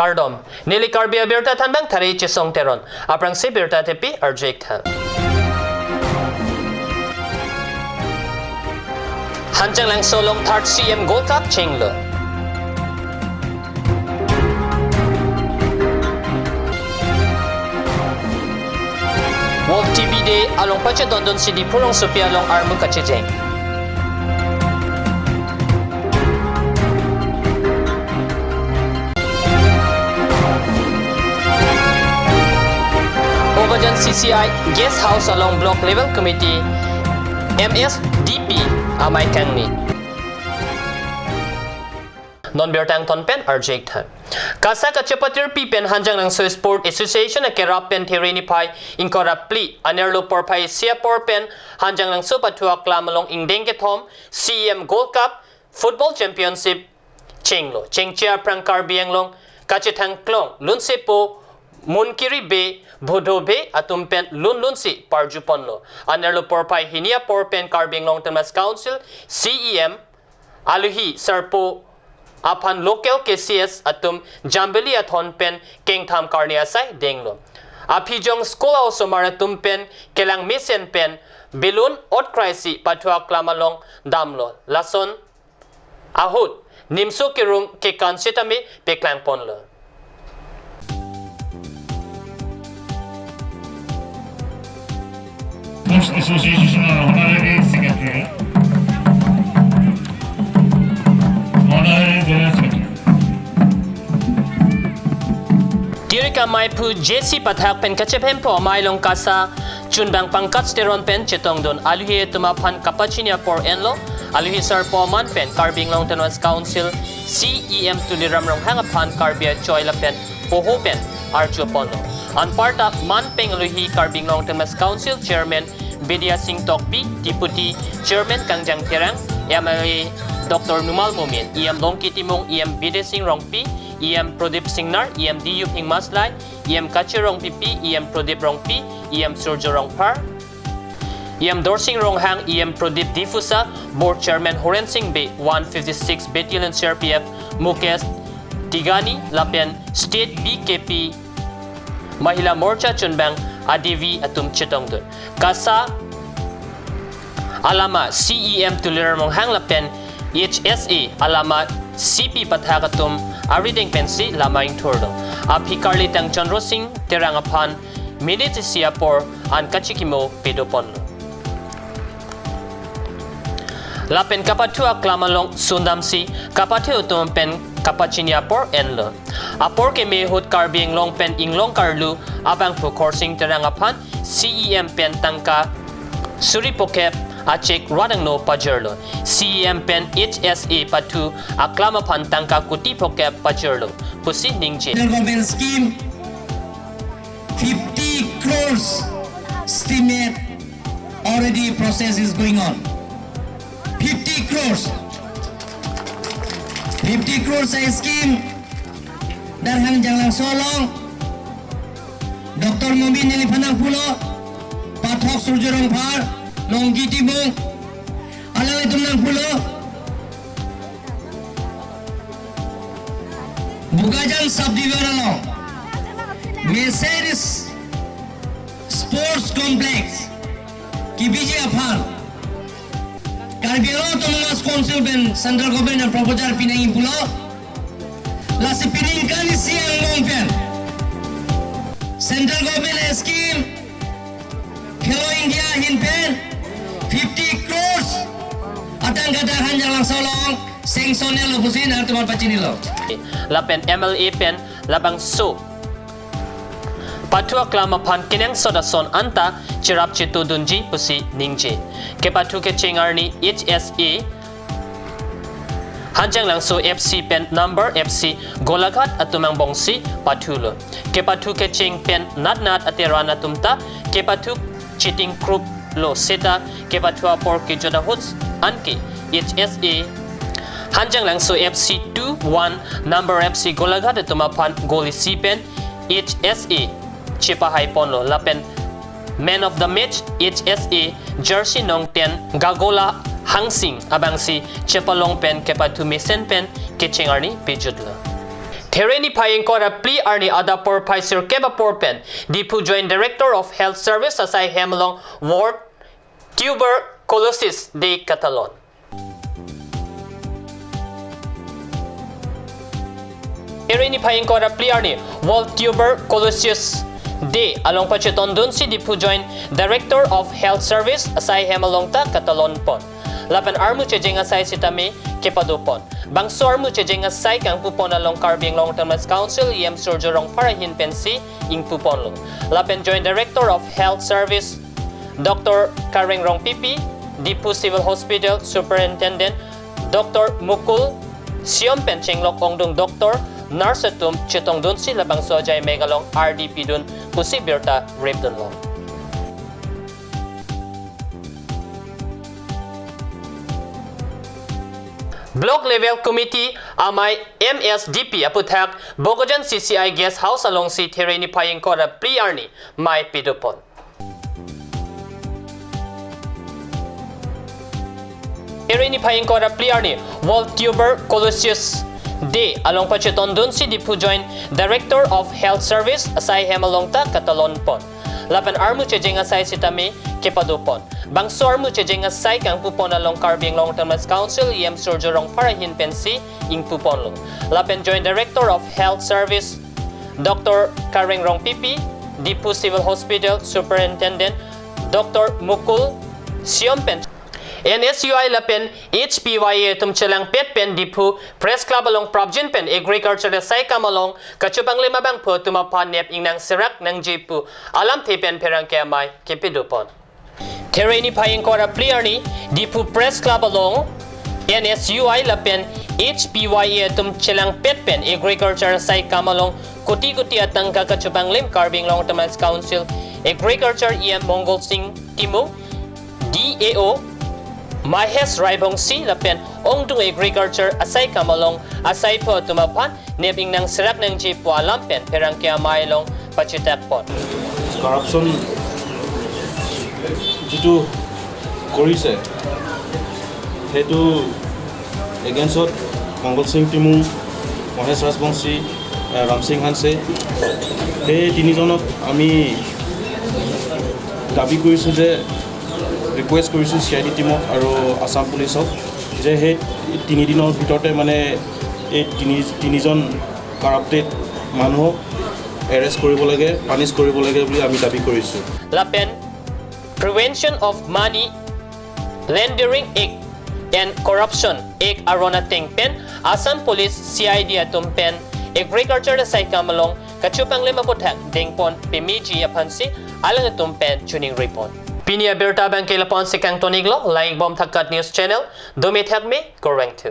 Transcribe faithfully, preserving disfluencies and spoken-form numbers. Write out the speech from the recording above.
Kardom, neli Karbi Abirta thanbang Thari Chesong Teron. Aphrangsi birta thepi arju-ik tha. Hanjanglangso along third C M Gold Cup chenglo. World T B Day along pachedondunsi Diphu rongsopi along armu kachejeng. Bokajan C C I Guest House along Block Level Committee M S D P amei kangni. Non birta angthon pen arju-ik tha. KASA kachepatirpi pen Hanjanglangso Sport Association akerap pen There niphai ingkoi ra phli anerlo porphai isi apor pen Hanjanglangso pathu aklam along ingdeng kethom C M Gold Cup Football Championship chenglo. Chengche aphrang Karbi Anglong kachethang klong Lunsepo, Munkiri Bey, Bhudo Bey atum pen lunlunsi parjuponlo. Anerlo porphai hini apor pen Karbi Anglong Autonomous Council C E M Alohi Sarpo aphan local K C S atum Jambili athon pen kengtham karne asai denglo. Aphijong school a-osomar atum pen kelang mesen pen balloon otkraisi pathu aklam along damlo. Lason ahut nimso kerung kekan sitame peklangponlo. Sports Association Honorary Secretary. Honorary General Secretary. Tirik amei phu J C Pathak pen kachephempo amei along KASA chunbang Pankaj Teron pen chetongdun. Alohi atum aphan kapachini apor enlo. Alohi Sarpo aman pen Karbi Anglong Autonomous Council C E M Tuliram Ronghang aphan Karbi achoi lapen poho pen arjuponlo. Anparta man peng alohi Karbi Anglong Autonomous Council Chairman Bidya Sing Tokbi, Deputy Chairman Kangjang Terang, M L A Doctor Numal Momin, E M Longki Timung, E M Bidya Sing Rongpi, E M Pradip Singnar, E M D U Phingmaslai, E M Kache Rongpipi, E M Pradip Rongpi, E M Surjo Rongphar, E M Dorsing Ronghang, E M Pradip Diphusa, Board Chairman Horen Sing Bey, one fifty-six Battalion C R P F Mukesh Tigani, lapen State B K P Mahila Morcha chunbang Adevi atum chetongdun. KASA alama C E M Tuliram Ronghang lapen H S A alama C P Pathak atum arideng pensi lam ingthurlo. Aphi karlitang Chandra Sing Terang aphan minute isi apor an kachikimo pedoponlo. Lapen kapathu aklam along sundamsi kapathu atum pen kapachini apor enlo. Apor keme ahut Karbi Anglong pen inglong karlu abangphu Khorsing Terang aphan C E M pen tangka suri phokep a cheque rat angno pajirlo. C E M pen H S A pathu aklam aphan tangka kuti phokep pajirlo pusi ningje. Central government scheme, fifty crores estimate, already process is going on. Fifty crores. Fifty crores a scheme dak Hanjanglangso along. Doctor Momin neliphan nangpulo, Pathak Surjo Rongphar, Longki Timung, alanglitum nangpulo. Bokajan subdivision along Mercedes Sports Complex kebiji aphan Karbi Anglong Autonomous Council pen Central Government an proposal pinangji pulo. Lasi peningkan isi angbong pen Central Government scheme Khelo India ahin pen fifty crores atangka dak Hanjanglangso along sanction-lo pusi nangtum aphan pachinilo. Lapen M L A pen labangso pathu aklam aphan kenangsot ason anta cherap chetudunji pusi ningje. Kepathu kecheng arni H S A Hanjanglangso F C pen Number F C Golaghat atum angbongsi pathulo. Kepathu kecheng pen natnat ateran atum ta kepathu cheting kruplo seta kepathu apor kejut ahut anke H S A Hanjanglangso F C two one Number F C Golaghat atum aphan goal isi pen H S A chepahaiponlo lapen man of the match H S A jersey nong ten Gagola Hangsing abangsi chepalong pen kepathu mesen pen kecheng arni pejutlo. There niphai ingkoi ra phli arni adap porphai sirkep apor pen Diphu Joint Director of Health Service asai hem along World Tuberculosis Day katalon. There niphai ingkoi ra phli arni World Tuberculosis Day along pachetongdunsi Diphu Joint Director of Health Service asai hem along ta katalon pon. Lapen armu chejeng asai sitame kepado pon. Bangso armu chejeng asai kangpu pon along Karbi Anglong Autonomous Council E M Surjya Rongphar ahin pensi ingpu ponlo. Lapen Joint Director of Health Service Doctor Kareng Rongpipi, Diphu Civil Hospital Superintendent Doctor Mukul Siom pen chenglok ongdung doctor, nurse atum chetongdunsi labangso ajai mek along ardi pidun pusi birta repdunlo. Block Level Committee amei M S D P aputhak Bokajan C C I Guest House alongsi there niphai ingkoi ra phli arni mei pado pon. There niphai ingkoi ra phli arni World Tuberculosis Day along pachetongdunsi Diphu Joint Director of Health Service asai hem along ta katalon pon. Lapen armu chejeng asai sitame kepado pon. Bangso armu chejeng asai kangpu pon along Karbi Anglong Autonomous Council E M Surjya Rongphar ahin pensi ingpu ponlo. Lapen Joint Director of Health Service Doctor Kareng Rongpipi, Diphu Civil Hospital Superintendent Doctor Mukul Siom pen N S U I lapen H P Y A atum chelangpet pen Diphu Press Club along prapjin pen agriculture asai kam along kachupanglim abangphu atum aphan nep ingnang serak nangji pu alamthe pen pherangke amei kepado pon. There niphai ingkoi ra phli arni Diphu Press Club along N S U I lapen H P Y A atum chelangpet pen agriculture asai kam along koti koti atangka kachupanglim Karbi Anglong Autonomous Council Agriculture E M Mongol Sing Timung, D A O Mahesh Raibongsi lapen ongdung agriculture asai kam along asaiphu atum aphan nep ingnang serak nangji pu alam pen pherangke amei along pachitak pon. Corruption যিটো কৰিছে, সেইটো এগেইনষ্টত মংগল সিং টিমুং, মহেশ ৰাজবংশী, আহ, ৰামসিং হানছে, সেই তিনিজনক আমি দাবী কৰিছোঁ যে, ৰিকুৱেষ্ট কৰিছোঁ চি আই ডি টিমক আৰু আছাম পুলিচক যে সেই তিনিদিনৰ ভিতৰতে মানে এই তিনি তিনিজন কাৰাপ্টেড মানুহক এৰেষ্ট কৰিব লাগে, পানিছ কৰিব লাগে বুলি আমি দাবী কৰিছোঁ। Lapen Prevention of Money Laundering Act and Corruption Act aron ateng pen Assam Police C I D atum pen agriculture asai kam along kachupanglim aputhak dengpon pemeji aphansi alangtum pen choningri pon. Pini abirta abangke lapu-ansi kangton-iklo, langdunbom Thakat News Channel, dome thakme, kurvangthu.